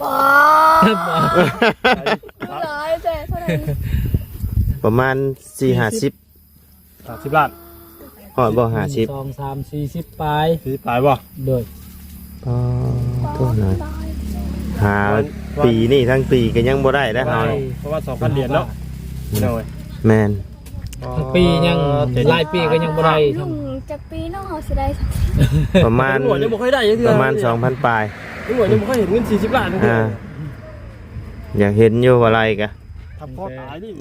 ປາ ຫຼາຍແທ້ເທົ່າໃດ? ປະມານສີ່ຫ້າສິບ ຫ້າສິບລ້ານ ຮອດບໍ່ຫ້າສິບ? ສອງ ສາມ ສີ່ສິບປາຍ ສີ່ສິບປາຍບໍ່? ໂດຍ ປາ ໂທດນະ ຫາປີນີ້ທັງປີກໍຍັງບໍ່ໄດ້ແລ້ວເຮົາ ປະມານສອງພັນຫຼຽນເນາະ ໂດຍ ແມ່ນ ທັງປີຍັງ ເອີ ຫຼາຍປີກໍຍັງບໍ່ໄດ້ ລຸງຈັກປີເນາະ ເຮົາຊິໄດ້ ປະມານ ລຸງຫວຍຍັງບໍ່ເຄີຍໄດ້ຈັກເທື່ອ ປະມານສອງພັນປາຍ ລຸງຫວຍຍັງບໍ່ເຄີຍເຫັນເງິນສີ່ສິບລ້ານເທື່ອ ອ່າ ຢາກເຫັນຢູ່ວ່າໄລ່ກະ ຖ້າພໍຕາຍນີ້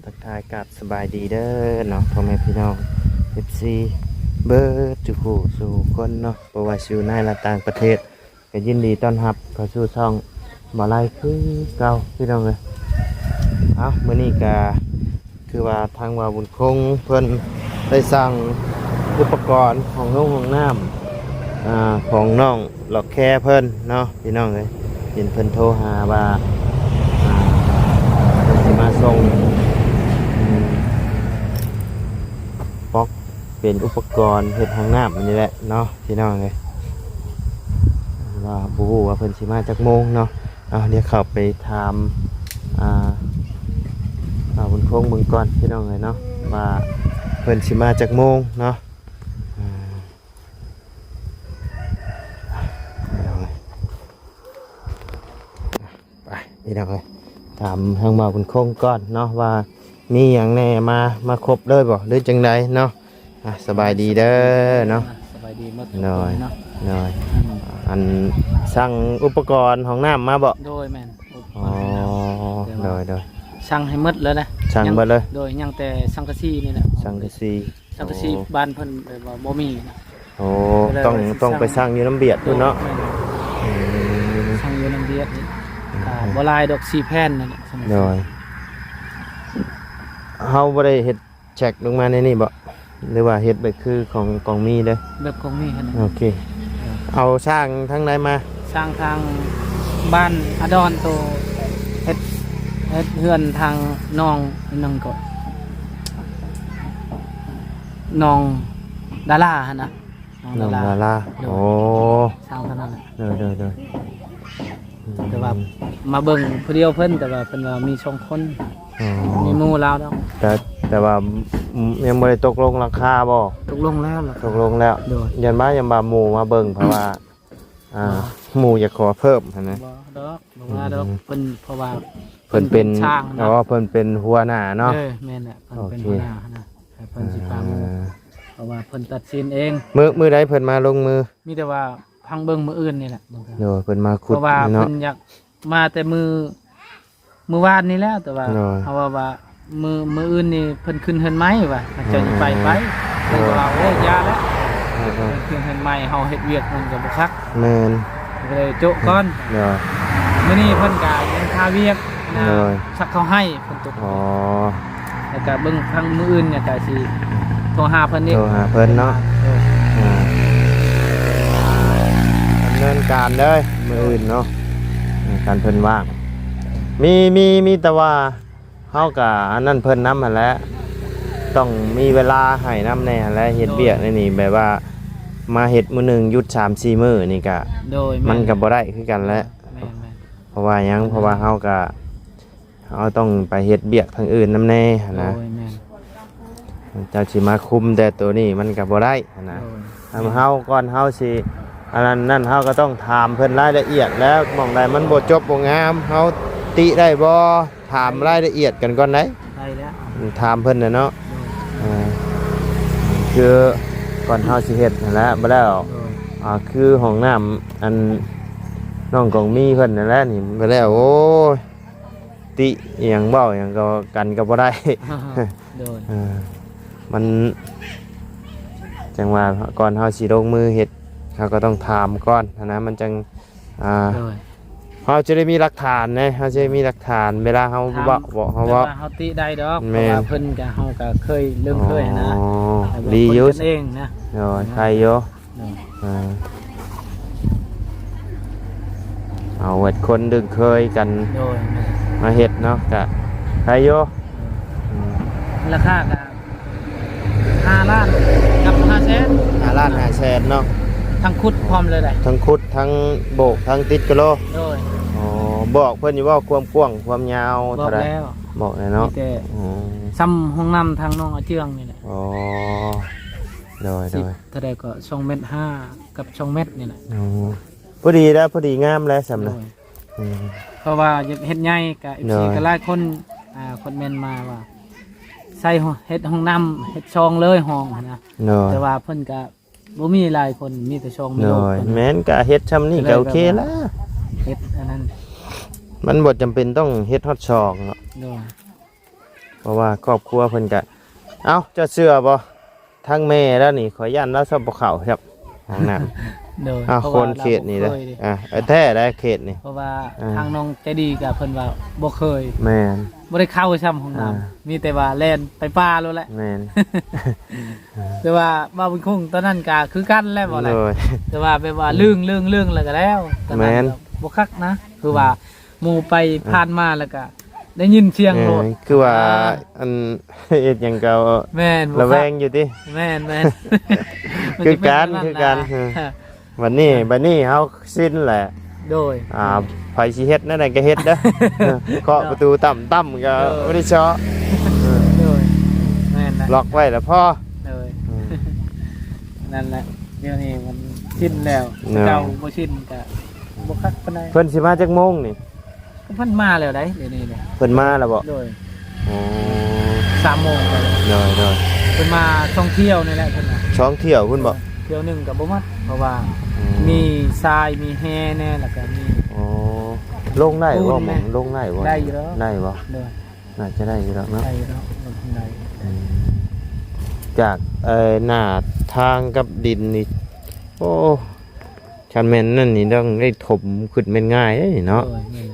ທັກທາຍກາບສະບາຍດີເດີເນາະ ພໍ່ແມ່ພີ່ນ້ອງ ເອັຟຊີ ເບິດທຸກຜູ້ສູ່ຄົນເນາະ ບໍ່ວ່າຊິຢູ່ໃນ ແລະ ຕ່າງປະເທດ ກໍຍິນດີຕ້ອນຮັບເຂົ້າສູ່ຊ່ອງບ່າວໄລຄືເກົ່າ ພີ່ນ້ອງເອີຍ. ເອົ້າ ມື້ນີ້ກໍຄືວ່າທາງບ່າວບຸນຄົງເພິ່ນໄດ້ສັ່ງອຸປະກອນຫ້ອງນົງຫ້ອງນ້ຳ ອ່າ ຂອງນ້ອງຫຼອກແຄເພິ່ນເນາະ ພີ່ນ້ອງເອີຍ. ເຫັນເພິ່ນໂທຫາວ່າ ອ່າ ເພິ່ນຊິມາສົ່ງ ອືມ ປັອກເປັນອຸປະກອນເຮັດຫ້ອງນ້ຳນີ້ແຫຼະເນາະ ພີ່ນ້ອງເອີຍ ວ່າບໍ່ຮູ້ວ່າເພິ່ນຊິມາຈັກໂມງເນາະ. ເອົາ ດຽວເຂົ້າໄປຖາມ ອ່າ ບ່າວບຸນຄົງເບິ່ງກ່ອນ ພີ່ນ້ອງເອີຍເນາະ ວ່າເພິ່ນຊິມາຈັກໂມງເນາະ ອ່າ ພີ່ນ້ອງເອີຍ. ໄປ ພີ່ນ້ອງເອີຍ ຖາມທາງບ່າວບຸນຄົງກ່ອນເນາະ ວ່າມີຫຍັງແດ່ ມາ ມາຄົບເລີຍບໍ່ ຫຼືຈັ່ງໃດເນາະ? ອ່ະ ສະບາຍດີເດີເນາະ ສະບາຍດີໝົດທຸກຄົນເນາະ ໂດຍ ອືມ ອັນ ສັ່ງອຸປະກອນຫ້ອງນ້ຳມາບໍ່? ໂດຍ ແມ່ນ ອຸປະກອນຫ້ອງນ້ຳ ອໍ ແຕ່ວ່າ ໂດຍ ໂດຍ ສັ່ງໃຫ້ໝົດແລ້ວນະ ສັ່ງໝົດເລີຍ ໂດຍ ຍັງແຕ່ສັງກະສີນີ້ແຫຼະ ສັງກະສີ ສັງກະສີ ອໍ ບ້ານເພິ່ນແບບວ່າບໍ່ມີນະ ໂອ້ ຕ້ອງ ຕ້ອງໄປສັ່ງຢູ່ນຳວຽດພຸ້ນເນາະ ແມ່ນ ອືມ ສັ່ງຢູ່ນຳວຽດນີ້ ອ່າ ບໍ່ຫຼາຍດອກ ສີ່ແຜ່ນນັ້ນແຫຼະ ໂດຍ ເຮົາບໍ່ໄດ້ເຮັດແຊັກລົງມາໃນນີ້ບໍ່ ຫຼືວ່າເຮັດແບບຄືຂອງ ຂອງມີເດີ ແບບຂອງມີຫັ້ນນະ ໂອເຄ ເອົາສ້າງທາງໃດມາ? ສ້າງທາງບ້ານອາດອນ ໂຕເຮັດ ເຮັດເຮືອນທາງນ້ອງ ໜຶ່ງກໍ ນ້ອງດາລາຫັ້ນນະ ນ້ອງດາລາ ນ້ອງດາລາ ໂດຍ ໂອ້ ຊ່າງເທົ່ານັ້ນແຫຼະ ໂດຍ ໂດຍ ໂດຍ ແຕ່ວ່າ ອືມ ມາເບິ່ງຜູ້ດຽວເພິ່ນ ແຕ່ວ່າເພິ່ນວ່າມີສອງຄົນ ອໍ ມີໝູ່ລາວດອກ ແຕ່ ແຕ່ວ່າ ອືມ ຍັງບໍ່ໄດ້ຕົກລົງລາຄາບໍ່? ຕົກລົງແລ້ວລະ ຕົກລົງແລ້ວ ໂດຍ ຢ້ານວ່າ ຢ້ານວ່າໝູ່ມາເບິ່ງ ເພາະວ່າ ອ່າ ບໍ່ ໝູ່ຢາກຂໍເພີ່ມຫັ້ນນະ ບໍ່ດອກ ບໍ່ວ່າດອກ ອືມ ເພິ່ນ ເພາະວ່າ ເພິ່ນເປັນ ເພິ່ນເປັນຊ່າງນະ ອໍ ເພິ່ນເປັນຫົວໜ້າເນາະ ເອີ ແມ່ນແຫຼະ ເພິ່ນເປັນ ໂອເຄ ຫົວໜ້ານະ ໃຫ້ເພິ່ນຊິພາໝູ່ ອ່າ ເພາະວ່າເພິ່ນຕັດສິນເອງ ມື້ ມື້ໃດເພິ່ນມາລົງມື? ມີແຕ່ວ່າຟັງເບິ່ງມື້ອື່ນນີ້ແຫຼະ ໂດຍ ເພິ່ນມາຂຸດ ເພາະວ່າເນາະ ເພິ່ນຢາກມາແຕ່ມື້ ມື້ວານນີ້ແຫຼະ ແຕ່ວ່າ ໂດຍ ເຮົາວ່າ ວ່າມື້ ມື້ອື່ນນີ້ເພິ່ນຂຶ້ນເຮືອນໃໝ່ວ່າ ເຈົ້າຊິໄປ ອືມ ໄປ ເພິ່ນກໍວ່າ ໂອ້ ຢ່າແຫຼະ ເອີ ເອີ ເພິ່ນຂຶ້ນເຮືອນໃໝ່ ເຮົາເຮັດວຽກມັນກໍບໍ່ຄັກ ແມ່ນ ກໍເລີຍໂຈະກ່ອນ ໂດຍ ມື້ນີ້ເພິ່ນກໍຍັງຄາວຽກນະ ໂດຍ ຊັກເຂົ້າໃຫ້ ຝົນຕົກ ອໍ ແລ້ວກະເບິ່ງທາງມື້ອື່ນ ແລ້ວກະຊິໂທຫາເພິ່ນອີກ ໂທຫາເພິ່ນເນາະ ໂດຍ ອ່າ ດຳເນີນການເດີ ມື້ອື່ນເນາະ ຄັນເພິ່ນວ່າງ ມີ ມີ ມີແຕ່ວ່າເຮົາກະອັນນັ້ນເພິ່ນນຳຫັ້ນແຫຼະ ຕ້ອງມີເວລາໃຫ້ນຳແດ່ຫັ້ນແຫຼະ ເຮັດວຽກໃນນີ້ ແບບວ່າມາເຮັດມື້ໜຶ່ງຢຸດສາມສີ່ມື້ນີ້ກະ ໂດຍ ແມ່ນ ມັນກະບໍ່ໄດ້ຄືກັນແຫຼະ ແມ່ນໆ ເພາະວ່າຫຍັງ ເພາະວ່າເຮົາກະ ເຮົາຕ້ອງໄປເຮັດວຽກທາງອື່ນນຳແດ່ຫັ້ນນະ ໂດຍ ແມ່ນ ເຈົ້າຊິມາຄຸມແຕ່ໂຕນີ້ມັນກໍບໍ່ໄດ້ຫັ້ນນະ ໂດຍ ເຮົາ ເຮົາ ກ່ອນເຮົາຊິອັນນັ້ນນັ້ນ ເຮົາກໍຕ້ອງຖາມເພິ່ນລາຍລະອຽດແລ້ວ ໝ່ອງໃດມັນບໍ່ຈົບບໍ່ງາມ ເຮົາຕິໄດ້ບໍ່? ຖາມລາຍລະອຽດກັນກ່ອນໄດ໋ ໄດ້ແລ້ວ ຖາມເພິ່ນນະເນາະ ໂດຍ ເອີ ຄືກ່ອນເຮົາຊິເຮັດຫັ້ນແຫຼະ ບໍ່ແລ້ວ ໂດຍ ອ່າ ຄືຫ້ອງນ້ຳ ອັນ ນ້ອງກອງມີເພິ່ນນັ້ນແຫຼະນີ້ ບໍ່ແລ້ວ ໂອ້ຍ ຕິອີ່ຫຍັງເວົ້າອີ່ຫຍັງກໍກັນກໍບໍ່ໄດ້ ໂດຍ ເອີ ມັນ ຈັ່ງວ່າກ່ອນເຮົາຊິລົງມືເຮັດ ເຮົາກໍຕ້ອງຖາມກ່ອນຫັ້ນນະ ມັນຈັ່ງ ອ່າ ໂດຍ ເຮົາຈະໄດ້ມີຫຼັກຖານເດ້ ເຮົາຈະໄດ້ມີຫຼັກຖານ ເວລາເຮົາເວົ້າ ເຮົາເວົ້າ ແຕ່ວ່າເຮົາຕິໄດ້ດອກ ແມ່ນ ເພາະວ່າເພິ່ນກໍ ເຮົາກໍເຄີຍ ເລີ່ມເຄີຍຫັ້ນນະ ອໍ ແຕ່ວ່າ ດີຢູ່ ຄົນກັນເອງນະ ໂດຍ ໂດຍ ໄຄຢູ່ ໂດຍ ອ່າ ເອົາແບບຄົນຄຸ້ນເຄີຍກັນ ໂດຍ ແມ່ນ ມາເຮັດເນາະ ກະໄດ້ຢູ່. ເອີ ອືມ ລາຄາກະຫ້າລ້ານກັບຫ້າແສນ ຫ້າລ້ານຫ້າແສນເນາະ ທັງຂຸດພ້ອມເລີຍໄດ໋ ທັງຂຸດ ທັງໂບກ ທັງຕິດກະໂລ. ໂດຍ ອໍ ບອກເພິ່ນຢູ່ບໍ່ ຄວາມກວ້າງຄວາມຍາວເທົ່າໃດ? ບອກແລ້ວ ບອກແລ້ວເນາະ ມີແຕ່ ອໍ ສ່ຳຫ້ອງນ້ຳທາງນ້ອງອາເຈືອງນີ້ແຫຼະ. ອໍ ໂດຍ ສິບ ໂດຍ ເທົ່າໃດກໍສອງແມັດຫ້າກັບສອງແມັດນີ້ແຫຼະ. ອໍ ພໍດີແລ້ວ ພໍດີງາມແລ້ວສ່ຳນະ. ໂດຍ ອືມ ເພາະວ່າຢາກເຮັດໃຫຍ່ກະ ເອັຟຊີ ໂດຍ ກໍຫຼາຍຄົນ ອ່າ ຄອມເມັນມາວ່າ ໃສ່ ເຮັດຫ້ອງນ້ຳ ເຮັດຊ່ອງເລີຍຫ້ອງຫັ້ນນະ. ໂດຍ ແຕ່ວ່າເພິ່ນກະບໍ່ມີຫຼາຍຄົນ ມີແຕ່ຊ່ອງ ໂດຍ ແມ່ນ ກະເຮັດຊ່ຳນີ້ກະໂອເຄລະ ເຮັດອັນນັ້ນ ມັນບໍ່ຈຳເປັນຕ້ອງເຮັດຮອດຊ່ອງເນາະ. ໂດຍ ເພາະວ່າຄອບຄົວເພິ່ນກະ ເອົ້າ ເຈົ້າເຊື່ອບໍ່ ທາງແມ່ລາວນີ້ ຂ້ອຍຢ້ານລາວຊອບບໍ່ເຂົ້າຄັບ ຫ້ອງນ້ຳ. ໂດຍ ອ່າ ເພາະວ່າ ຄົນເຂດນີ້ເດີ ລາວບໍ່ເຄີຍເດ້ ອ່າ ແທ້ໄດ໋ເຂດນີ້ ເພາະວ່າ ອ່າ ທາງນ້ອງໃຈດີກໍເພິ່ນວ່າບໍ່ເຄີຍ ແມ່ນ ບໍ່ໄດ້ເຂົ້າຊ້ຳຫ້ອງນ້ຳ ອ່າ ມີແຕ່ວ່າແລ່ນໄປປ່າໂລດແຫຼະ ແມ່ນ. ແຕ່ວ່າບ່າວບຸນຄົງຕອນນັ້ນກໍຄືກັນແຫຼະ ບໍ່ແຫຼະ ໂດຍ ແຕ່ວ່າແບບວ່າ ອືມ ລຶ້ງໆໆ ແລ້ວກໍແລ້ວ ຕອນນັ້ນ ແມ່ນ ກໍບໍ່ຄັກນະ ຄືວ່າ ອືມ ໝູ່ໄປ ອ່າ ຜ່ານມາແລ້ວກໍ ໄດ້ຍິນສຽງໂລດ ເອີ ຄືວ່າ ອ່າ ອັນ ເຮັດຫຍັງກໍ ແມ່ນ ລະແວງຢູ່ຕິ ແມ່ນໆ ຄືກັນ ຄືກັນ ເອີ ບັດນີ້ ບັດນີ້ເຮົາຊິນແຫຼະ ໂດຍ ອ່າ ໃຜຊິເຮັດແນວໃດກໍເຮັດເດີ ເຄາະປະຕູຕ່ຳໆ ກໍ ໂດຍ ບໍ່ໄດ້ເຊາະ ໂດຍ ແມ່ນນະ ລັອກໄວ້ລະພໍ ໂດຍ ອືມ ນັ້ນແຫຼະ ດຽວນີ້ມັນຊິນແລ້ວ ໂດຍ ເຈົ້າບໍ່ຊິນກໍບໍ່ຄັກປານໃດ ເພິ່ນຊິມາຈັກໂມງນີ້? ເພິ່ນມາແລ້ວໃດ໋ ດຽວນີ້ເດ້ ເພິ່ນມາແລ້ວບໍ່? ໂດຍ ໂອ້ ສາມໂມງໄປແລ້ວ ໂດຍໆ ເພິ່ນມາສອງຖ້ຽວນີ້ແຫຼະ ເພິ່ນວ່າ ສອງຖ້ຽວພຸ້ນບໍ່? ໂດຍ ຖ້ຽວໜຶ່ງກໍບໍ່ໝົດ ເພາະວ່າ ອືມ ມີຊາຍ ມີແຮ່ແດ່ ແລ້ວກໍມີ ໂອ້ ລົງໄດ້ບໍ່? ລົງໄດ້ບໍ່? ໄດ້ຢູ່ແລ້ວ ໄດ້ບໍ່? ໂດຍ ໜ້າຈະໄດ້ຢູ່ດອກເນາະ ໄດ້ຢູ່ດອກ ລົງໄດ້ ອືມ ຈາກ ເອີ ໜ້າທາງກັບດິນນີ້ ໂອ້ ຄັນແມ່ນນັ້ນນີ້ຕ້ອງໄດ້ຖົມຂຶ້ນແມ່ນງ່າຍເດ້ນີ້ເນາະ ໂດຍ ແມ່ນ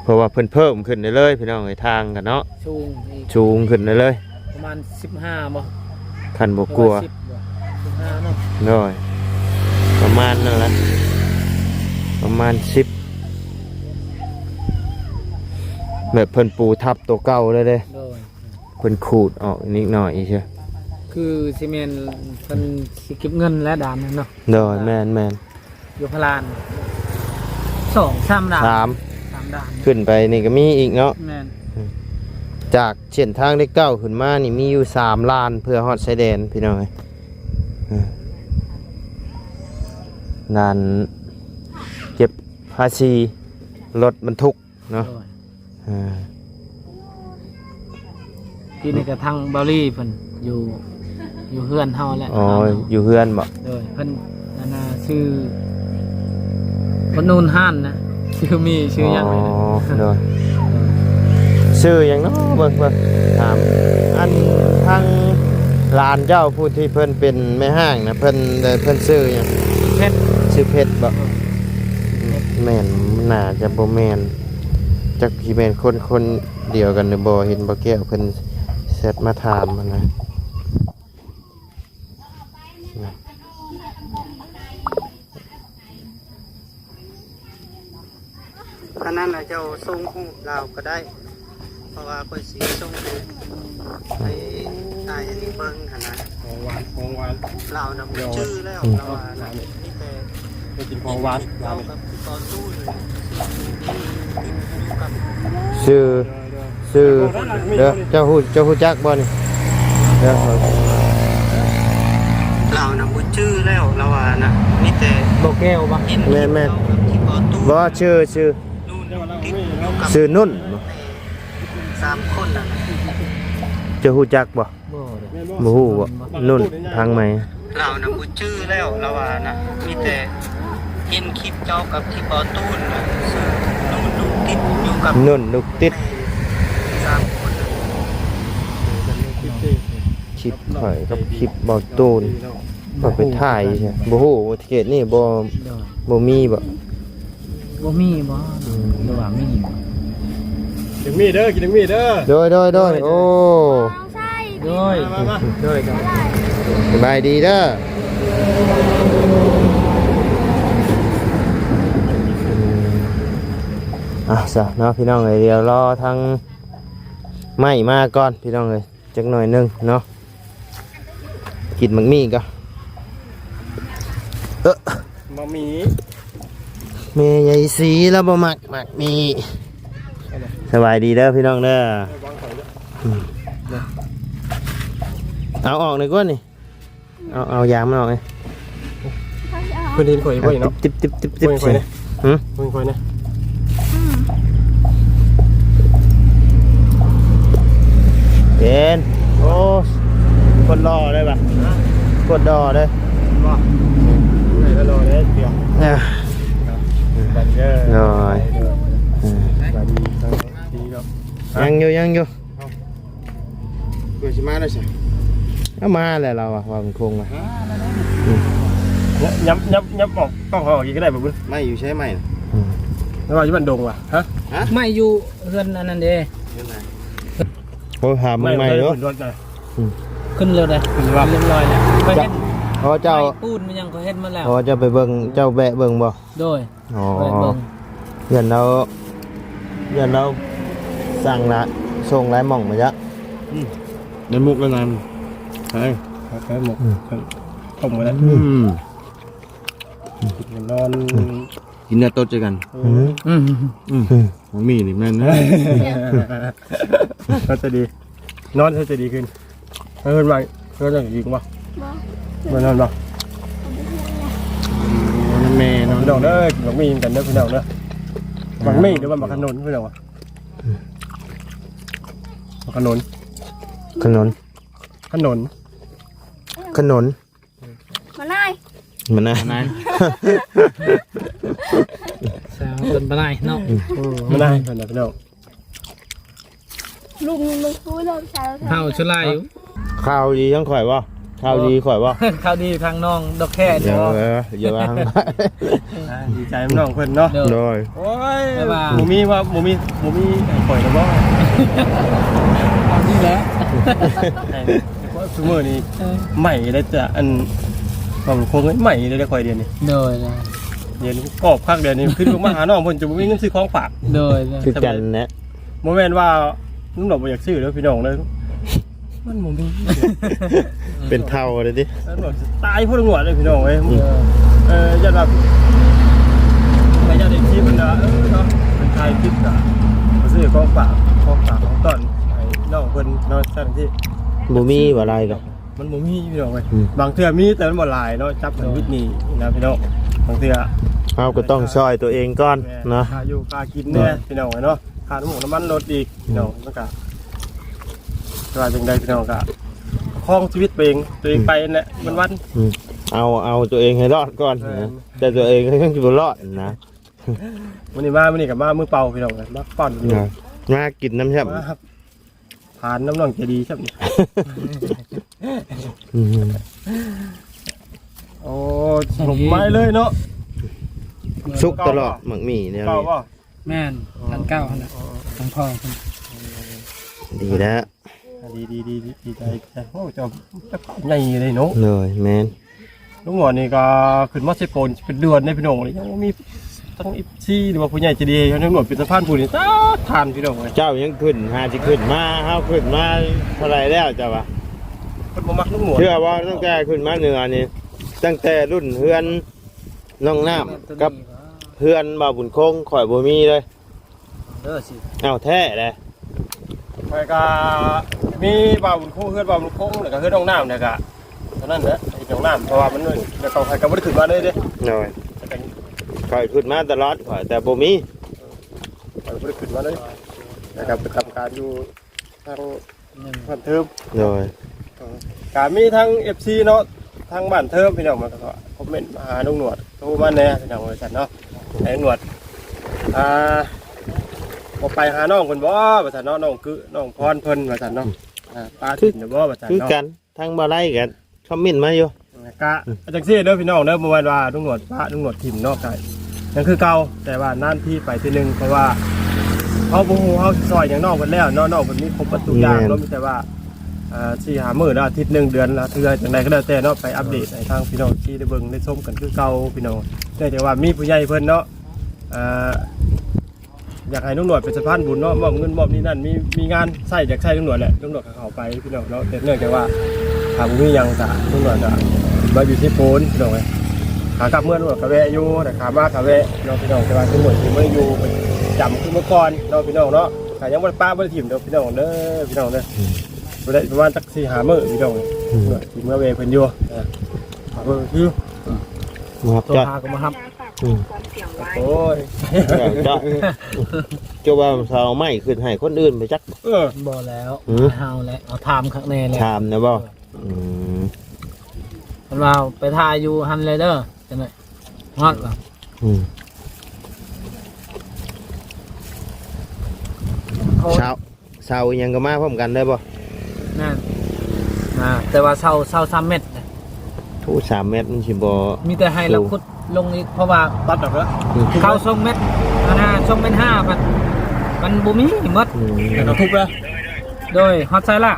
ເພາະວ່າເພິ່ນເພີ່ມຂຶ້ນເລື້ອຍໆ ພີ່ນ້ອງເອີຍ ທາງກັນເນາະ ສູງອີກ ສູງຂຶ້ນເລື້ອຍໆ ປະມານສິບຫ້າບໍ່ ຄັນບໍ່ກວ່າ ຫຼືວ່າສິບບໍ່ ສິບຫ້າເນາະ ໂດຍ ປະມານນັ້ນແຫຼະ ປະມານສິບ ແບບເພິ່ນປູທັບໂຕເກົ່າເລີຍເດ້ ໂດຍ ເພິ່ນຂູດອອກນິດໜ້ອຍເຊີ ຄືຊິແມ່ນເພິ່ນຊິເກັບເງິນແຫຼະດ່ານນັ້ນເນາະ ໂດຍ ແມ່ນໆ ຢູ່ພະລານ ສອງສາມດ່ານ ສາມ ສາມດ່ານ ຂຶ້ນໄປນີ້ກໍມີອີກເນາະ ແມ່ນ ຈາກເສັ້ນທາງເລກເກົ້າຂຶ້ນມານີ້ມີຢູ່ສາມດ່ານ ເພື່ອຮອດຊາຍແດນ ພີ່ນ້ອງເອີຍ ອືມ ດ່ານເກັບພາສີລົດບັນທຸກ ເນາະ ໂດຍ ອ່າ ທີ່ນີ້ກໍທາງເບົາລີເພິ່ນຢູ່ ຢູ່ເຮືອນເຮົາແຫຼະ ອໍ ເຮົາເນາະ ຢູ່ເຮືອນບໍ່? ໂດຍ ເພິ່ນອັນນ່າ ຊື່ ເພິ່ນໂອນຮ້ານນະ ຊື່ມີ ຊື່ຫຍັງ ອໍ ນີ້ນະ ໂດຍ ໂດຍ ຊື່ຫຍັງເນາະ? ເບິ່ງ ເບິ່ງ ຖາມ ອັນ ທາງຫຼານເຈົ້າຜູ້ທີ່ເພິ່ນເປັນແມ່ຮ້າງນະ ເພິ່ນ ເພິ່ນຊື່ຫຍັງ? ເພັດ ຊື່ເພັດບໍ່? ໂດຍ ແມ່ນ ໜ້າຈະບໍ່ແມ່ນ ຈັກຊິແມ່ນຄົນ ຄົນດຽວກັນຫຼືບໍ່ ເຫັນບໍ່ແກ້ວເພິ່ນແຊັດມາຖາມຫັ້ນນະ. ອັນນັ້ນນະ ເຈົ້າສົ່ງຮູບລາວກໍໄດ້ ເພາະວ່າຂ້ອຍຊິສົ່ງຮູບໄປໃຫ້ອັນນີ້ເບິ່ງຫັ້ນນະ ຂອງຫວານ ຂອງຫວານ ລາວນະບໍ່ຈື່ແລ້ວ ລາວວ່ານະ ມີແຕ່ ໄປກິນຂອງຫວານ ເຈົ້າກັບຕອນຕູ້ ຊື່ ຊື່ ເດີ ເຈົ້າຮູ້ ເຈົ້າຮູ້ຈັກບໍ່ນີ້? ເດີ ລາວນະບໍ່ຈື່ແລ້ວ ລາວວ່ານະ ມີແຕ່ ບໍ່ແກ້ວບໍ່? ແມ່ນໆ ບໍ່ ຊື່ ຊື່ ຊື່ນຸ່ນ ສາມຄົນນະ ເຈົ້າຮູ້ຈັກບໍ່? ບໍ່ເດ້ ບໍ່ຮູ້ບໍ່? ນຸ່ນ ທາງໃໝ່ ລາວນະບໍ່ຈື່ແລ້ວ ລາວວ່ານະ ມີແຕ່ເຫັນຄລິບເຈົ້າກັບຄລິບບ່າວຕູນນະ ຊື່ນຸ່ນ ລູກຕິດ ຢູ່ກັບນຸ່ນ ລູກຕິດ ສາມຄົນນະ ຄລິບຂ້ອຍກັບຄລິບບ່າວຕູນ ຂ້ອຍໄປຖ່າຍ ບໍ່ຮູ້ເຂດນີ້ບໍ່ ບໍ່ມີບໍ່? ບໍ່ມີບໍ່? ອືມ ຫຼືວ່າມີ? ກິນໜຶ່ງມີເດີ ກິນໜຶ່ງມີເດີ ໂດຍ ໂດຍ ໂດຍ ໂອ້ ໂດຍ ມາ ມາ ມາ ໂດຍ ໂດຍ ສະບາຍດີເດີ ອືມ ເອົາຊະເນາະພີ່ນ້ອງເອີຍ ດຽວລໍທາງໄມ້ມາກ່ອນພີ່ນ້ອງເອີຍ ຈັກໜ້ອຍໜຶ່ງເນາະ ກິນໝາກໝີ່ກ່ອນ. ເອີ ໝາກໝີ່ ແມ່ໃຫຍ່ສີລາວບໍ່ມັກໝາກໝີ່. ສະບາຍດີເດີພີ່ນ້ອງເດີ. ອືມ ເອົາອອກໜ່ອຍກ່ອນນີ້. ເອົາ ເອົາຢາງມັນອອກເລີຍ. ເພິ່ນເຫັນຂ້ອຍບໍ່ເນາະ? ຕິບໆໆໆ ເບິ່ງຂ້ອຍແດ່. ຫຶ? ເບິ່ງຂ້ອຍແດ່. ເຫັນ. ໂອ້ ຄົນຫຼໍ່ເລີຍວ່າ. ຮະ? ຄົນຫຼໍ່ເລີຍ. ບໍ່ ເອີ ຫຼໍ່ເລີຍເດ. ເອີ ບັນເດີ ໂດຍ. ເອີ ບັນດີ ຍັງຢູ່ ຍັງຢູ່. ເກີດຊິມາແລ້ວຊະ. ເອົາມາແລ້ວລາວວ່າ ວ່າມັນຄົງວ່າ. ອືມ ຍັບ ຍັບ ຍັບອອກ ຕ້ອງເອົາອອກອີກກໍໄດ້ບໍ່ບຸນ. ໄມ້ຢູ່ໃສໄມ້? ອືມ ລາວວ່າຢູ່ບ້ານດົງວ່າ. ຮະ? ໄມ້ຢູ່ເຮືອນອັນນັ້ນເດ້. ເຮືອນໃດ? ໂອ້ ຫາເບິ່ງໃໝ່ເນາະ. ຂຶ້ນລົດນະ. ອືມ ຂຶ້ນແລ້ວເດ້. ຂຶ້ນແລ້ວ ຮຽບຮ້ອຍແລ້ວ. ຂ້ອຍເຫັນ ເຈົ້າ ໄມ້ປູນມັນຍັງ ຂ້ອຍເຫັນໝົດແລ້ວ. ເຈົ້າໄປເບິ່ງ ເຈົ້າແວະເບິ່ງບໍ່? ໂດຍ. ອໍ ໄປເບິ່ງ ຢ້ານລາວ ຢ້ານລາວສັ່ງລະ ສົ່ງຫຼາຍໝ່ອງມາຈະ. ອືມ ໃນໝົກລະນັ້ນ ໃຊ່ ໃສ່ໝົກ. ອືມ ຕົ້ມກໍໄດ້. ອືມ ກິນນອນ ກິນເນື້ອຕົດໃສ່ກັນ. ເອີ ອືມ ອືມ ໝາກໝີ່ນີ້ແມ່ນນະ. ກໍຈະດີ ນອນໃຫ້ໃຈດີຂຶ້ນ. ເອີ ເພິ່ນວ່າເພິ່ນວ່າຊິກິນບໍ່? ບໍ່ ບໍ່ນອນບໍ່? ໂອ້ ນຳແມ່ເນາະ. ພີ່ນ້ອງເດີ ກິນໝາກໝີ່ນຳກັນເດີພີ່ນ້ອງເດີ. ໝາກໝີ່ ຫຼືວ່າໝາກຂະໜົນພີ່ນ້ອງ. ໝາກຂະໜົນ ຂະໜົນ ຂະໜົນ ຂະໜົນ. ມານາຍ ມານາຍ ມານາຍ ສາວຕົ້ນມານາຍເນາະ. ອືມ ເອີ ມານາຍເພິ່ນນະພີ່ນ້ອງ. ລຸງມັນຄືເລື່ອງຊາວ ເຮົາສະຫຼາຍຢູ່. ຂ່າວດີທາງຂ້ອຍບໍ່? ຂ່າວດີຂ້ອຍບໍ່? ຂ່າວດີທາງນ້ອງດອກແຄ່ນີ້ບໍ່? ເອີ ຢ່າວ່າ ອ່າ ດີໃຈນຳນ້ອງເພິ່ນເນາະ. ໂດຍ ໂດຍ. ໂອ້ຍ ແຕ່ວ່າ ບໍ່ມີວ່າ ບໍ່ມີ ບໍ່ມີໃຫ້ຂ້ອຍແລ້ວບໍ່? ເອົານີ້ແຫຼະ ໃຫ້ ເພາະຊຸມື້ນີ້ ເອີ ໃໝ່ໄດ້ແຕ່ອັນ ຄວາມຄົງໃໝ່ໄດ້ ໄດ້ຂ້ອຍດຽວນີ້. ໂດຍ ໂດຍ. ດຽວນີ້ກອບຄັກ ດຽວນີ້ຂຶ້ນລົງມາຫານ້ອງເພິ່ນ ຈະບໍ່ມີເງິນຊື້ຂອງຝາກ. ໂດຍ ໂດຍ ຄືກັນແຫຼະ. ບໍ່ແມ່ນວ່າລຸງດອກບໍ່ຢາກຊື້ເດີພີ່ນ້ອງເດີ. ມັນບໍ່ມີ ເປັນເຖົ້າເລີຍຕິ. ຕາຍເພາະໜວດເລີຍພີ່ນ້ອງເອີຍ. ອືມ ເອີ ຢ້ານວ່າ ໄປຢ້ານເອັຟຊີເພິ່ນວ່າ ເອີ ເນາະ ເພິ່ນຖ່າຍຄລິບກະຊື້ຂອງຝາກ ຂອງຝາກຂອງຕ້ອນໃຫ້ນ້ອງເພິ່ນເນາະ ຊັ້ນທີ່ບໍ່ມີວ່າຫຼາຍດອກ. ມັນບໍ່ມີພີ່ນ້ອງເອີຍ. ອືມ ບາງເທື່ອມີແຕ່ມັນບໍ່ຫຼາຍເນາະ ຈັບກັນວິດນີ້ນະພີ່ນ້ອງ. ບາງເທື່ອເຮົາກໍຕ້ອງຊ່ອຍຕົວເອງກ່ອນເນາະ ຄ່າຢູ່ຄ່າກິນແດ່ ພີ່ນ້ອງເອີຍເນາະ ຄ່ານ້ຳມັນລົດອີກພີ່ນ້ອງ. ອືມ ມັນກະ ວ່າຈັ່ງໃດພີ່ນ້ອງ ກະປະຄອງຊີວິດຕົວເອງ ຕົວເອງໄປຫັ້ນແຫຼະ ອືມ ວັນໆ. ອືມ ເອົາ ເອົາຕົວເອງໃຫ້ລອດກ່ອນນະ. ແມ່ນ ແຕ່ຕົວເອງກໍຍັງຊິບໍ່ລອດນະ. ມື້ນີ້ມາ ມື້ນີ້ກໍມາມືເປົ່າພີ່ນ້ອງ ມາປ້ອນຢູ່ ມາກິນນຳຊ້ຳ ມາຜ່ານນຳນ້ອງໃຈດີຊ້ຳ. ອືມ ໂອ້ ສົມໄມ້ເລີຍເນາະ ສຸກຕະຫຼອດໝາກໝີ່ແນວນີ້. ເກົ່າບໍ່? ແມ່ນ ອໍ ອັນເກົ່າຫັ້ນແຫຼະ ອໍ ຂອງພໍ່ເພິ່ນ. ດີແລ້ວ ດີ ດີ ດີ ດີໃຈ ດີໃຈ. ໂອ້ ເຈົ້າ ເຈົ້າໃຫຍ່ເລີຍເນາະ. ໂດຍ ແມ່ນ. ລຸງໜວດນີ້ກໍຂຶ້ນມາເຊໂປນເປັນເດືອນເດ້ພີ່ນ້ອງເອີຍ ຍັງບໍ່ມີທັງເອັຟຊີ ຫຼືວ່າຜູ້ໃຫຍ່ໃຈດີໃຫ້ລຸງໜວດເປັນສະພານບຸນນີ້ຈັກທ່ານພີ່ນ້ອງເອີຍ. ເຈົ້າຍັງຂຶ້ນ ຫາຊິຂຶ້ນມາ ເຮົາຂຶ້ນມາເທົ່າໃດແລ້ວເຈົ້າວ່າ? ເພິ່ນບໍ່ມັກລຸງໜວດ. ເຊື່ອບໍ່ ຕັ້ງແຕ່ຂຶ້ນມາເໜືອນີ້ ຕັ້ງແຕ່ລຸ້ນເຮືອນນ້ອງນ້ຳກັບເຮືອນບ່າວບຸນຄົງ ຂ້ອຍບໍ່ມີເລີຍ. ເອີ ຊິ ເອົາແທ້ແຫຼະ. ຂ້ອຍກະມີບ່າວບຸນຄົງ ເຮືອນບ່າວບຸນຄົງ ແລ້ວກະເຮືອນນ້ອງນ້ຳ ແລ້ວກະເທົ່ານັ້ນແຫຼະ ເຮັດນ້ອງນ້ຳ ເພາະວ່າມັນ ແລ້ວກໍຂ້ອຍກະບໍ່ໄດ້ຂຶ້ນມາເລີຍເດ້. ໂດຍ ຂ້ອຍຂຶ້ນມາຕະຫຼອດ ຂ້ອຍ ແຕ່ບໍ່ມີ ຂ້ອຍບໍ່ໄດ້ຂຶ້ນມາເລີຍ ແລ້ວກະໄປທຳການຢູ່ທາງ ອືມ ບ້ານເທີມ. ໂດຍ ເອີ ກະມີທັງເອັຟຊີເນາະ ທາງບ້ານເທີມພີ່ນ້ອງ ມັນກໍຄອມເມັນມາຫາລຸງໜວດ ໂທມາແດ່ພີ່ນ້ອງ ວ່າຊັ້ນເນາະ ໃຫ້ລຸງໜວດ ອ່າ ບໍ່ໄປຫານ້ອງເພິ່ນບໍ່ ວ່າຊັ້ນເນາະ ນ້ອງກຶ ນ້ອງພອນເພິ່ນ ວ່າຊັ້ນເນາະ. ອ່າ ປາ ຄື ກິນຢູ່ບໍ່ ວ່າຊັ້ນ ຄື ເນາະ ກັນ ທາງບໍ່ໄດ້ກໍຄອມເມັນມາຢູ່. ກະ ອືມ ຈັ່ງຊີ້ເດີພີ່ນ້ອງເດີ ບໍ່ແມ່ນວ່າລຸງໜວດປະລຸງໜວດຖິ້ມເນາະ ກະຍັງຄືເກົ່າ ແຕ່ວ່ານານທີໄປເທື່ອໜຶ່ງ ເພາະວ່າເຮົາບໍ່ຮູ້ເຮົາຊິຊ່ອຍຫຍັງນ້ອງເພິ່ນແລ້ວເນາະ ນ້ອງເພິ່ນມີຄົບໝົດທຸກຢ່າງເນາະ. ແມ່ນ ມີແຕ່ວ່າ ອ່າ ສີ່ຫ້າມື້ ຫຼືອາທິດໜຶ່ງ ເດືອນລະເທື່ອ ຈັ່ງໃດກໍແລ້ວແຕ່ເນາະ ໄປອັບເດດໃຫ້ທາງພີ່ນ້ອງທີ່ໄດ້ເບິ່ງໄດ້ຊົມກັນຄືເກົ່າພີ່ນ້ອງ. ເນື່ອງຈາກວ່າມີຜູ້ໃຫຍ່ເພິ່ນເນາະ ອ່າ ຢາກໃຫ້ລຸງໜວດເປັນສະພານບຸນເນາະ ມອບເງິນມອບນີ້ນັ້ນ ມີ ມີງານໃຊ້ ຢາກໃຊ້ລຸງໜວດແຫຼະ ລຸງໜວດກໍເຂົ້າໄປພີ່ນ້ອງເນາະ ແຕ່ເນື່ອງຈາກວ່າຖ້າບໍ່ມີຫຍັງກໍລຸງໜວດກໍມາຢູ່ເຊໂປນພີ່ນ້ອງເອີຍ ຂາກັບເມືອລຸງໜວດກໍແວະຢູ່ ແຕ່ຂາມາກໍແວະເນາະພີ່ນ້ອງ ແຕ່ວ່າລຸງໜວດຊິບໍ່ໄດ້ຢູ່ປະຈຳຄືເມື່ອກ່ອນເນາະພີ່ນ້ອງເນາະ ກໍຍັງບໍ່ໄດ້ປະບໍ່ໄດ້ຖິ້ມເດີພີ່ນ້ອງເດີ ພີ່ນ້ອງເດີ ອືມ ບໍ່ໄດ້ປະມານຈັກສີ່ຫ້າມື້ພີ່ນ້ອງ ອືມ ຊິເມືອແວ່ເພິ່ນຢູ່ ເອີ ເບິ່ງຄື ມາຮັບ ໂທ ເຈົ້າ ຫາກໍມາຮັບ ອືມ ໂອ້ຍ ເຈົ້າ ເຈົ້າ ເຈົ້າວ່າເອົາໄມ້ຂຶ້ນໃຫ້ຄົນອື່ນໄປຈັກ ເອີ ບໍ່ແລ້ວ ຫືມ ເຮົາແຫຼະ ເອົາຖາມຄັກແນ່ແຫຼະ ຖາມນະບໍ່ ເອີ ອືມ ເພິ່ນວ່າໄປຖ້າຢູ່ຫັ້ນເລີຍເດີ ຈັ່ງໃດຮອດລະ ອືມ ເຊົ້າ ເຊົ້າອີ່ຫຍັງກໍມາພ້ອມກັນເລີຍບໍ່? ແມ່ນ ອ່າ ແຕ່ວ່າເຊົ່າ ເຊົ່າສາມແມັດນະ ໂອ້ ສາມແມັດມັນຊິບໍ່ ມີແຕ່ໃຫ້ລາວຂຸດລົງອີກ ເພາະວ່າຕັດອອກແລ້ວ ອືມ ເຂົ້າສອງແມັດ ອັນນ່າ ສອງແມັດຫ້າ ມັນ ມັນບໍ່ມີໝົດ ອືມ ແລ້ວກໍທຸບແລ້ວ ໂດຍ ຮອດໃສລະ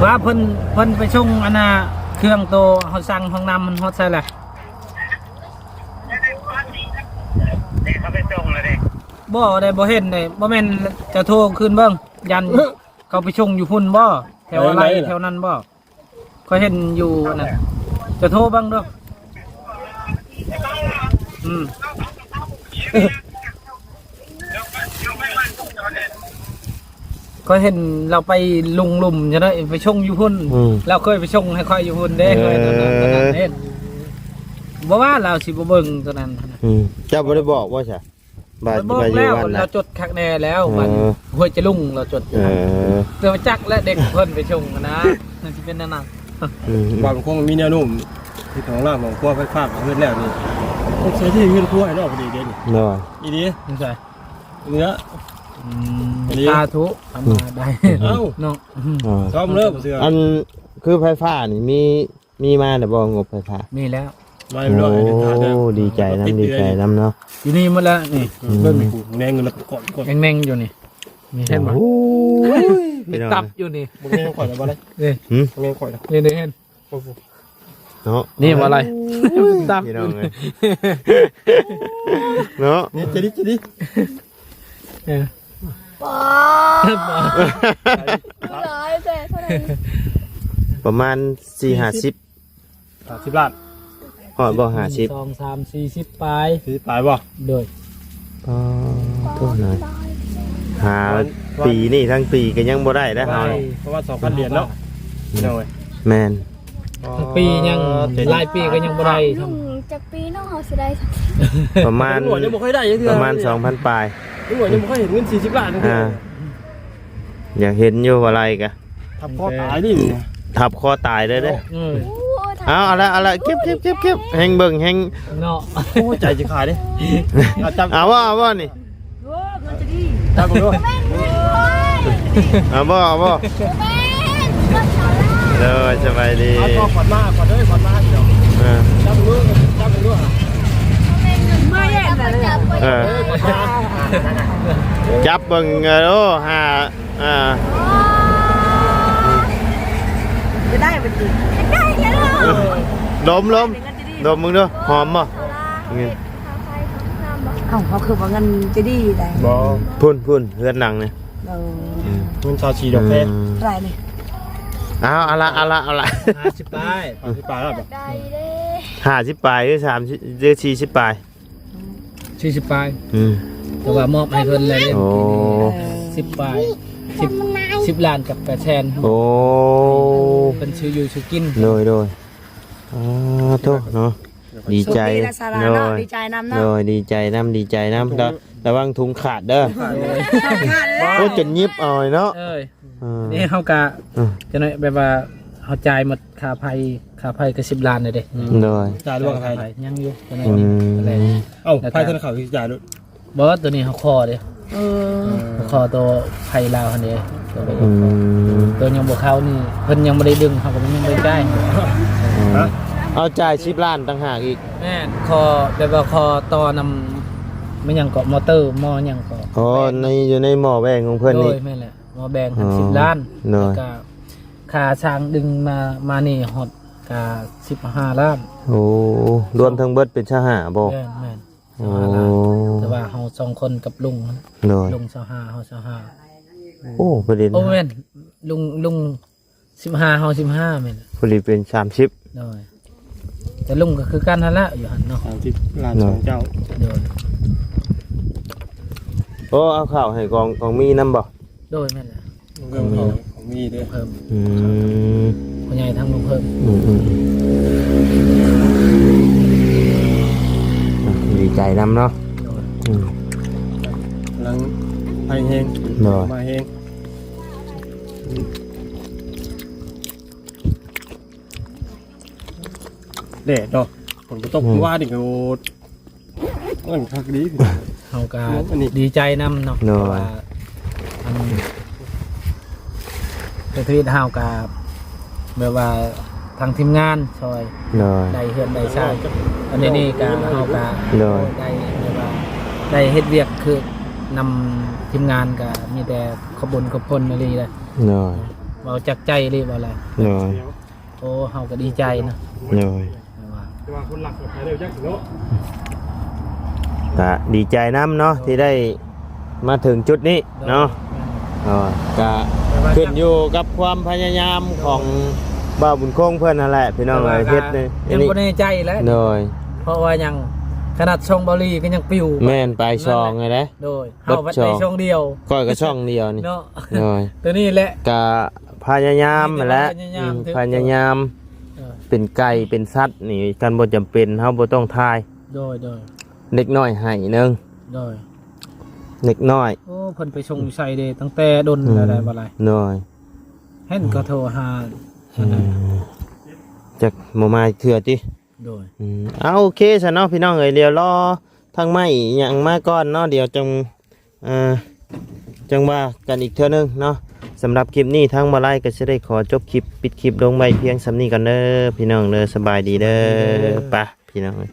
ວ່າເພິ່ນ ເພິ່ນໄປສົ່ງ ອັນນ່າ ເຄື່ອງໂຕເຮົາສັ່ງຫ້ອງນ້ຳ ມັນຮອດໃສລະ? ເຂົາໄປສົ່ງແລ້ວເດ້ ບໍ່ໄດ້ ບໍ່ເຫັນເດ້ ບໍ່ແມ່ນ ຈະໂທຄືນເບິ່ງ ຢ້ານເຂົາໄປສົ່ງຢູ່ພຸ້ນບໍ່ ແຖວອາໄລ ແຖວນັ້ນບໍ່ ຂ້ອຍເຫັນຢູ່ນັ້ນ ຈະໂທເບິ່ງເດີ ອືມ ຂ້ອຍເຫັນລາວໄປລົງລຸ່ມຈັ່ງໃດ ໄປສົ່ງຢູ່ພຸ້ນ ອືມ ລາວເຄີຍໄປສົ່ງໃຫ້ຂ້ອຍຢູ່ພຸ້ນເດ້ ເອີ ຂ້ອຍຕອນນັ້ນ ຕອນນັ້ນເດ້ ບໍ່ວ່າລາວຊິບໍ່ເບິ່ງຕອນນັ້ນ ອືມ ເຈົ້າບໍ່ໄດ້ບອກບໍ່ຊະ ວ່າ ໄປບອກແລ້ວ ວ່າຢູ່ບ້ານນະ ລາວຈົດຄັກແນ່ແລ້ວ ເອີ ບ້ານຫ້ວຍຈະລຸງ ລາວຈົດຢູ່ ເອີ ແຕ່ວ່າຈັກແຫຼະ ເດັກເພິ່ນໄປສົ່ງຫັ້ນນະ ມັນຊິເປັນແນວນັ້ນ ອືມ ບ້ານຄົງມີແນວໂນ້ມ ທີ່ຂອງລາວຂອງຄົວໄຟຟ້າຂອງເຮືອນແລ້ວນີ້ ເຮັດໃສ່ທີ່ເຮືອນຄົວໃຫ້ນອກພໍດີເດ້ນີ້ ໂດຍ ອີ່ຫຼີ ຢູ່ໃສ ເໜືອ ອືມ ອີ່ຫຼີ ສາທຸ ອືມ ເອົາ ເນາະ ອືມ ຊອມເລີຍບໍ່ເຊື່ອ ອັນ ຄືໄຟຟ້ານີ້ມີ ມີມາແລ້ວບໍ່ ງົບໄຟຟ້າ? ມີແລ້ວ ມາຮຽບຮ້ອຍ ໂອ້ ດີໃຈນຳ ດີໃຈນຳເນາະ ຢູ່ນີ້ໝົດແລ້ວນີ້ ອືມ ເບິ່ງນີ້ ແນງຢູ່ແລ້ວ ກ່ອນ ກ່ອນ ແນງໆຢູ່ນີ້ ນີ້ເຫັນບໍ່? ໂອ້ຍ ມີຕັບຢູ່ນີ້ ເບິ່ງແນງຂ້ອຍແລ້ວບໍ່ໄດ້ ນີ້ ຫືມ ເບິ່ງແນງຂ້ອຍແລ້ວ ນີ້ ນີ້ເຫັນ ໂອ້ໂຫ ເນາະ ນີ້ວ່າໄລ ໂອ້ຍ ຕັບຢູ່ນີ້ ເນາະ ນີ້ ຈະດີ ຈະດີ ເອີ ປາ ຫຼາຍແທ້ເທົ່າໃດ? ປະມານສີ່ຫ້າສິບ ຫ້າສິບລ້ານ ຮອດບໍ່ຫ້າສິບ? ສອງ ສາມ ສີ່ສິບປາຍ ສີ່ສິບປາຍບໍ່? ໂດຍ ປາໂທ ຫາປີນີ້ທັງປີກໍຍັງບໍ່ໄດ້ເດ້ເຮົາ ປະມານສອງພັນຫຼຽນເນາະ ພີ່ນ້ອງເອີຍ ແມ່ນ ທັງປີຍັງ ອໍ ຫຼາຍປີກໍຍັງບໍ່ໄດ້ ລຸງຈັກປີເນາະ ເຮົາຊິໄດ້ ປະມານ ລຸງນ້ອຍຍັງບໍ່ເຄີຍໄດ້ຈັກເທື່ອ ປະມານສອງພັນປາຍ ລຸງນ້ອຍຍັງບໍ່ເຄີຍເຫັນເງິນສີ່ສິບລ້ານຈັກເທື່ອ ອ່າ ຢາກເຫັນຢູ່ວ່າໄລກະ ທັບຄໍຕາຍນີ້ ທັບຄໍຕາຍເລີຍເດ້ ເອີ ໂອ້ຍ ເອົາ ເອົາລະ ເອົາລະ ເກັບ ເກັບ ເກັບ ເກັບ ແຮງເບິ່ງແຮງ ເນາະ ໂອ້ຍ ໃຈຈະຂາຍເດ້ ເອົາ ຈັບ ເອົາບໍ່ ເອົາບໍ່ນີ້? ໂອ້ ເງິນຈະດີ ຈັບເບິ່ງດູ ເອົາບໍ່ ເອົາບໍ່? ບໍ່ແມ່ນ ເງິນສາລາ ໂດຍ ສະບາຍດີ ເອົາ ຂອດມາ ຂອດເດີ ຂອດມາ ເອີ ຈັບເບິ່ງດູ ຈັບເບິ່ງດູ ມາແຍ່ງກັນເລີຍ ເອີ ຈັບເບິ່ງ ເອີ ໂອ້ ຫາ ອ່າ ຈະໄດ້ບໍ່ຈິ? ໄດ້ແລ້ວ ດົມ ດົມ ດົມເບິ່ງດູ ຫອມບໍ່? ເອົາ ເຮົາຄືວ່າເງິນຈະດີໄດ໋ ບໍ່ ພຸ້ນ ພຸ້ນ ເຮືອນຫຼັງນີ້ ເອີ ເງິນຊາວສີ່ດອກແພງ ອືມ ເທົ່າໃດນີ້? ເອົາ ເອົາລະ ເອົາລະ ເອົາລະ ຫ້າສິບປາຍ ຫ້າສິບປາຍແລ້ວບໍ່? ໄດ້ເດ້ ຫ້າສິບປາຍ ຫຼື ສາມສິບ ຫຼື ສີ່ສິບປາຍ? ສີ່ສິບປາຍ ອືມ ແຕ່ວ່າມອບໃຫ້ເພິ່ນແລ້ວ ໂອ້ ເອີ ສິບປາຍ ສິບ ສິບລ້ານກັບແປດແສນ ໂອ້ ເພິ່ນຊື້ຢູ່ຊື້ກິນ ໂດຍ ໂດຍ ອ່າ ໂທເນາະ ດີໃຈ ໂດຍ ດີໃຈນຳເນາະ ໂດຍ ດີໃຈນຳ ດີໃຈນຳ ລະ ລະວັງທຸງຂາດເດີ ໂອ້ຍ ຈົນຫຍິບເອົາເນາະ ເອີຍ ອ່າ ນີ້ເຮົາກະ ອ່າ ຈັ່ງໃດ ແບບວ່າເຮົາຈ່າຍໝົດຄ່າໄຟ ຄ່າໄຟກໍສິບລ້ານແລ້ວເດ້ ໂດຍ ຈ່າຍລວມກັບໄຟ ຍັງຢູ່ ຈັ່ງໃດ ອືມ ເອົ້າ ແລ້ວກະ ໄຟທະນາຄານຄືຈ່າຍໂລດ ບໍ່ ໂຕນີ້ເຮົາຂໍເດ້ ເອີ ຂໍໂຕໄຟລາວຫັ້ນເດ້ ໂຕ ອືມ ໂຕຍັງບໍ່ເຂົ້ານີ້ ເພິ່ນຍັງບໍ່ໄດ້ດຶງ ເຮົາກໍຍັງບໍ່ໄດ້ຈ່າຍ ຮະ ເອົາ ຈ່າຍສິບລ້ານຕ່າງຫາກອີກ ແມ່ນ ຂໍ ແບບວ່າຂໍຕໍ່ນຳ ແມ່ນຫຍັງເກາະ ມໍເຕີ ໝໍ້ຫຍັງເກາະ ອໍ ໃນ ຢູ່ໃນໝໍ້ແບ່ງຂອງເພິ່ນນີ້ ໂດຍ ແມ່ນແຫຼະ ໝໍ້ແບ່ງຫັ້ນ ອໍ ສິບລ້ານ ໂດຍ ແລ້ວກະຄ່າຊ່າງດຶງມາ ມານີ້ຮອດກະສິບຫ້າລ້ານ ໂອ້ ລວມທັງເບິດເປັນຊາວຫ້າບໍ່? ແມ່ນ ແມ່ນ ໂອ້ ຊາວຫ້າລ້ານ ແຕ່ວ່າເຮົາສອງຄົນກັບລຸງ ໂດຍ ລຸງຊາວຫ້າ ເຮົາຊາວຫ້າ ໂອ້ ປະເດັນ ໂອ້ ແມ່ນ ລຸງ ລຸງສິບຫ້າ ເຮົາສິບຫ້າ ແມ່ນ ພໍດີເປັນສາມສິບ ໂດຍ ແຕ່ລຸງກໍຄືກັນຫັ້ນລະ ຢູ່ຫັ້ນເນາະ ສາມສິບລ້ານ ໂດຍ ສອງເຈົ້າ ໂດຍ ໂອ້ ເອົາເຂົ້າໃຫ້ກອງ ກອງມີນຳບໍ່? ໂດຍ ແມ່ນແຫຼະ ເພີ່ມ ຂອງ ຂອງມີເດ້ ເພີ່ມ ອືມ ພໍ່ໃຫຍ່ທາງລຸງເພີ່ມ ອືມ ອືມ ອືມ ດີໃຈນຳເນາະ ໂດຍ ອືມ ກຳລັງໄຟແຮງ ໂດຍ ມາແຮງ ແດດເນາະ ຝົນບໍ່ຕົກ ອືມ ມື້ວານນີ້ກໍ ໂອ້ ມັນຄັກດີ ເຮົາກໍ ອັນນີ້ ດີໃຈນຳເນາະ ໂດຍ ເພາະວ່າອັນ ແຕ່ທຳອິດເຮົາກໍແບບວ່າທາງທີມງານຊ່ອຍ ໂດຍ ໄດ້ເຮືອນໄດ້ຊານ ອັນນີ້ນີ້ກໍເຮົາກໍ ໂດຍ ໄດ້ແບບວ່າໄດ້ເຮັດວຽກຄືນຳທີມງານ ກໍມີແຕ່ຂອບຄຸນຂອບຄຸນອີ່ຫຼີເດ້ ໂດຍ ເວົ້າຈາກໃຈອີ່ຫຼີ ເວົ້າແຫຼະ ໂດຍ ໂອ້ ເຮົາກໍດີໃຈນະ ໂດຍ ແຕ່ວ່າ ແຕ່ວ່າຄົນລັກກໍໄປແລ້ວຈັກເນາະ ກະດີໃຈນຳເນາະ ໂດຍ ທີ່ໄດ້ມາເຖິງຈຸດນີ້ເນາະ ໂດຍ ເອີ ກະ ແຕ່ວ່າ ຂຶ້ນຢູ່ກັບຄວາມພະຍາຍາມ ໂດຍ ຂອງບ່າວບຸນຄົງເພິ່ນຫັ້ນແຫຼະ ພີ່ນ້ອງເອີຍ ແຕ່ວ່າ ເຮັດໃນ ຍັງ ອັນນີ້ ບໍ່ແນ່ໃຈແຫຼະ ໂດຍ ເພາະວ່າຫຍັງ ຂະໜາດຊ່ອງເບົາຫຼີກໍຍັງປິວ ແມ່ນ ໄປຊ່ອງ ນັ້ນແຫຼະ ຫັ້ນແຫຼະ ໂດຍ ເຮົາໄດ້ຊ່ອງດຽວ ຂ້ອຍກໍຊ່ອງດຽວນີ້ ເນາະ ໂດຍ ຕົວນີ້ແຫຼະ ກະພະຍາຍາມຫັ້ນແຫຼະ ມີແຕ່ວ່າພະຍາຍາມ ອືມ ຖືກ ພະຍາຍາມ ເອີ ເປັນໄກ່ເປັນສັດນີ້ ຄັນບໍ່ຈຳເປັນເຮົາບໍ່ຕ້ອງຖ່າຍ ໂດຍ ໂດຍ ເດັກນ້ອຍໄຫ້ໜຶ່ງ ໂດຍ ເດັກນ້ອຍ ໂອ້ ເພິ່ນໄປສົ່ງຢູ່ໃສເດ້ ຕັ້ງແຕ່ດົນ ອືມ ແລ້ວໄດ້ບໍ່ຫຼາຍ ໂດຍ ເຫັນກໍໂທຫາ ອືມ ອັນນັ້ນ ຈັກບໍ່ມາເທື່ອຕິ ໂດຍ ອືມ ເອົາ ໂອເຄຊະເນາະ ພີ່ນ້ອງເອີຍ ດຽວລໍທາງໄມ້ຫຍັງມາກ່ອນເນາະ ດຽວຈັ່ງ ອ່າ ຈັ່ງວ່າກັນອີກເທື່ອໜຶ່ງເນາະ ສຳລັບຄລິບນີ້ທາງບ່າວໄລກໍຊິໄດ້ຂໍຈົບຄລິບ ປິດຄລິບລົງໄວ້ພຽງສ່ຳນີ້ກ່ອນເດີ ພີ່ນ້ອງເດີ ສະບາຍດີເດີ ສະບາຍດີເດີ ໄປ ພີ່ນ້ອງເອີຍ.